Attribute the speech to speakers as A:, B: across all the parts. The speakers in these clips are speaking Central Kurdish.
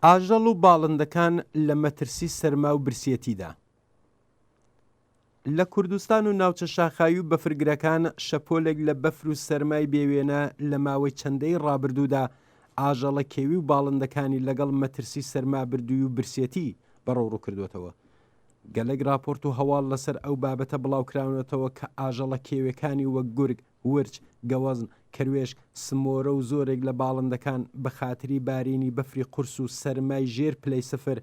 A: ئاژەڵ و باڵندەکان لە مەترسی سەرما و برسیەتیدا. لە کوردستان و ناوچە شاخاوی و بەفرگرەکان شەپۆلێک لە بەفر و سەرمای بێ وێنە لە ماوەی چەند دەی ڕابردوودا ئاژەڵە کێوی و باڵندەکانی لەگەڵ مەترسی سەرمابردووی و برسێتی بەڕەوڕوو کردووەتەوە. گەلێک ڕاپۆرت و هەواڵ لەسەر ئەو بابەتە بڵاوکراونەتەوە کە ئاژەڵە کێوێکانی وەک گورگ، ورچ، گەوەزن، کەروێشک، سمۆرە و زۆرێک لە باڵندەکان بە خاتری بارینی بەفری قورس و سەرمای ژێر پلەی سفر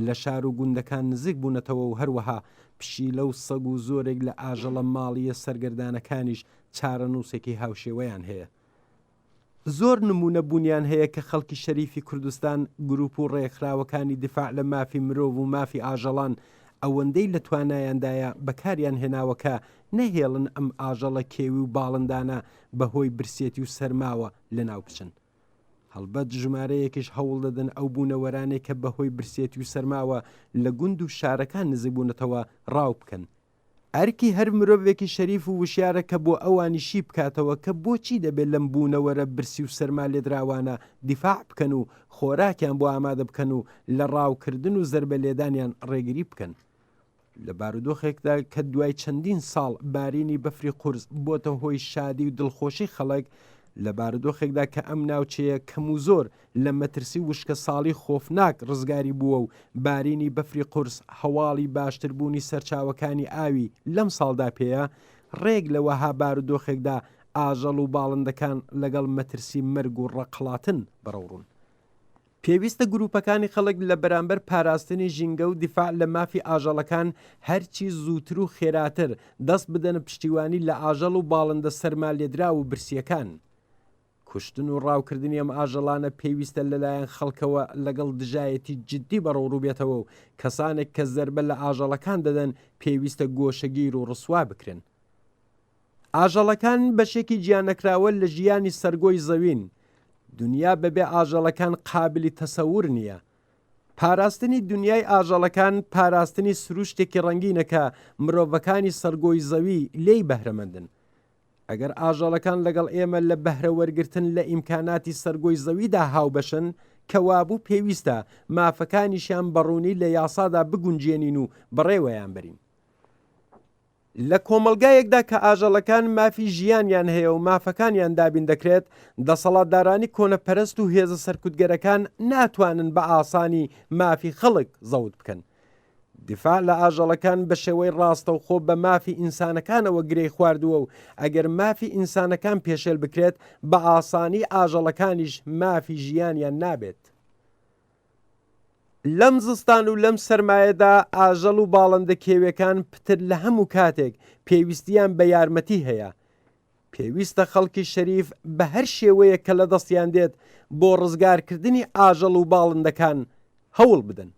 A: لە شار و گوندەکان نزیک بوونەتەوە و هەروەها پشیلە و سەگ و زۆرێک لە ئاژەڵە ماڵییە سەرگەردانەکانیش چارەنووسێکی هاوشێوەیان هەیە. زۆر نموونە بوونیان هەیە کە خەڵکی شەریفی کوردستان، گرووپ و ڕێکخراوەکانی دیفاع لە مافی مرۆڤ و مافی ئاژەڵان ئەوەندەی لە توانایاندایە بەکاریان هێناوە کە نەهێڵن ئەم ئاژەڵە کێوی و باڵندانە بە هۆی برسێتی و سەرماوە لەناو بچن. هەڵبەت ژمارەیەکیش هەوڵ دەدەن ئەو بوونەوەرانەی کە بە هۆی برسێتی و سەرماوە لە گوند و شارەکان نزیک بوونەتەوە ڕاو بکەن. ئەرکی هەر مرۆڤێکی شەریف و وشیارە کە بۆ ئەوانی شی بکاتەوە کە بۆچی دەبێ لەم بوونەوەرە برسی و سەرما لێدراوانە دیفاع بکەن و خۆراکیان بۆ ئامادە بکەن و لە ڕاوکردن و زەربە لێدانیان ڕێگری بکەن. لە بارودۆخێکدا کە دوای چەندین ساڵ بارینی بەفری قورس بۆتە هۆی شادی و دڵخۆشی خەڵک، لە بارودۆخێکدا کە ئەم ناوچەیە کەم و زۆر لە مەترسی وشکەساڵی خۆفناک ڕزگاری بووە و بارینی بەفری قورس هەواڵی باشتربوونی سەرچاوەکانی ئاوی لەم ساڵدا پێیە، ڕێک لە وەها بارودۆخێکدا ئاژەڵ و باڵندەکان لەگەڵ مەترسی مەرگ و ڕەقهەڵاتن بەرەوڕوون. پێویستە گرووپەکانی خەڵک لە بەرامبەر پاراستنی ژینگە و دیفاع لە مافی ئاژەڵەکان هەرچی زووتر و خێراتر دەست بدەنە پشتیوانی لە ئاژەڵ و باڵندە سەرمالێدراو و برسییەکان. کوشتن و ڕاوکردنی ئەم ئاژەڵانە پێویستە لەلایەن خەڵکەوە لەگەڵ دژایەتی جددی بەڕەوڕوو بێتەوە و کەسانێک کە زەربە لە ئاژەڵەکان دەدەن پێویستە گۆشەگیر و ڕسوا بکرێن. ئاژەڵەکان بەشێکی جیانەکراوە لە ژیانی سەرگۆی زەوین. دنیا بەبێ ئاژەڵەکان قابلی تەسەور نییە. پاراستنی دنیای ئاژەڵەکان پاراستنی سروشتێکی ڕەنگینە کە مرۆڤەکانی سەرگۆی زەوی لێی بەهرەمەندن. ئەگەر ئاژەڵەکان لەگەڵ ئێمە لە بەهرە وەرگرتن لە ئیمکاناتی سەرگۆی زەویدا هاوبەشن، کەوابوو پێویستە مافەکانیشیان بەڕوونی لە یاسادا بگونجێنین و بەڕێوەیان بەرین. لە کۆمەڵگایەکدا کە ئاژەڵەکان مافی ژیانیان هەیە و مافەکانیان دابین دەکرێت، دەسەڵاتدارانی کۆنەپەرست و هێزە سەرکوتگەرەکان ناتوانن بە ئاسانی مافی خەڵک زەوت بکەن. دیفاع لە ئاژەڵەکان بە شێوەی ڕاستەوخۆ بە مافی ئینسانەکانەوە گرێی خواردووە و ئەگەر مافی ئینسانەکان پێشێل بکرێت، بە ئاسانی ئاژەڵەکانیش مافی ژیانیان نابێت. لەم زستان و لەم سەرمایەدا ئاژەڵ و باڵندە کێویەکان پتر لە هەموو کاتێک پێویستیان بە یارمەتی هەیە. پێویستە خەڵکی شەریف بە هەر شێوەیەک کە لە دەستیان دێت بۆ ڕزگارکردنی ئاژەڵ و باڵندەکان هەوڵ بدەن.